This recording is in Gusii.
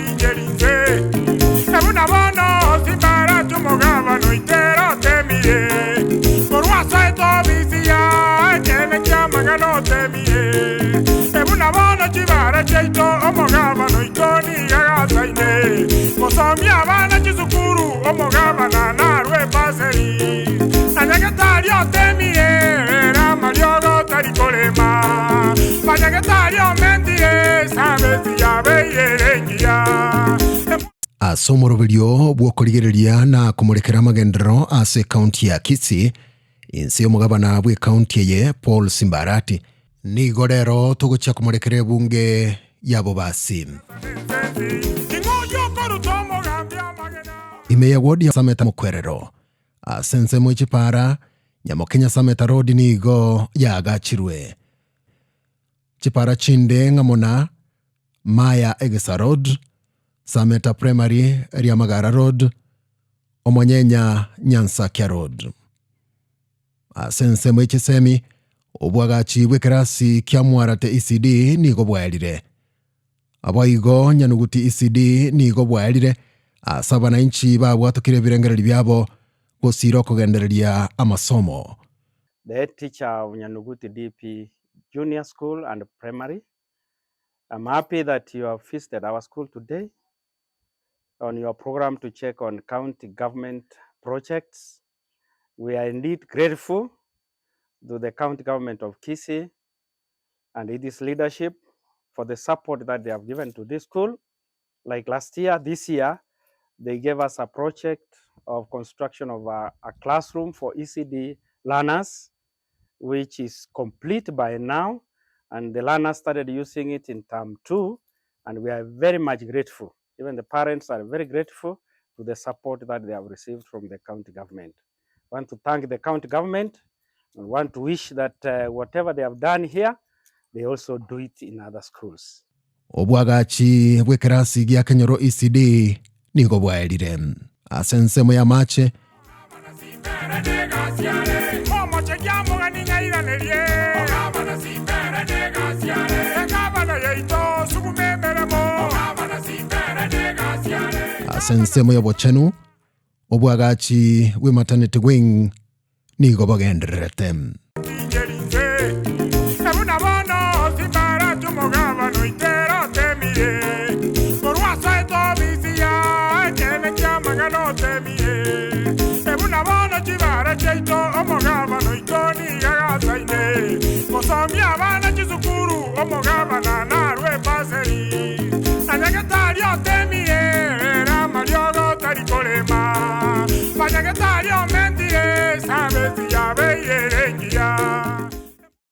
tincheri inse. Buna bono simbarache omogabane oitera otemire, korwa asoete obisi ya ekeene ki'amang'ana otemire. Buna bono chibara chiaito omogabane oito nigo agasaine, gosomia abana chisukuru omogabana narwe ebaseri. Na nyagetari otemire ere amariogo tari korema, Banyagetari omentire esabeti yabeire ere engiya. Ase omoroberio bw'okorigereria na komorekera amagenderero ase ekaunti ya Kisii, inse y'omogabana bw'ekaunti eye Paul Simbarati. Nigo rero togochia komorekera ebunge ya Bobasi. Ime ya ward ya Sameta Mokwerero, ase ensemo ye chipara, Nyamokenya Sameta Road nigo yaagachirwe. Chipara chinde ng'amo na Maya Egesa Road, Sameta Primary, Riamagara Road, Omonyenya Nyansakia Road. Ase ensemo ye chisemi, obwagachi bw'ekerasi kia Mwarate ECD nigo bwaerire. Aboigo Nyanuguti ECD nigo bwaerire ase abananchi babwatokire ebirengererio biabo gosiira okogendereria amasomo. The head teacher of Nyanuguti DP Junior School and Primary. I'm happy that you have visited our school today on your program to check on county government projects. We are indeed grateful to the county government of Kisii and its leadership for the support that they have given to this school. Like last year, this year, they gave us a project of construction of a, a classroom for ECD learners, which is complete by now. And the learners started using it in term two, and we are very much grateful. Even the parents are very grateful to the support that they have received from the county government. I want to thank the county government and want to wish that whatever they have done here, they also do it in other schools. Obwagachi bw'ekerasi gia Kenyoro ECD nigo bwaerire ase ensemo y'amache. Ase ensemo y'obochenu, obwagachi bw'e-maternity wing nigo bogendererete. Banyagetari omentire, esabeti yabeire.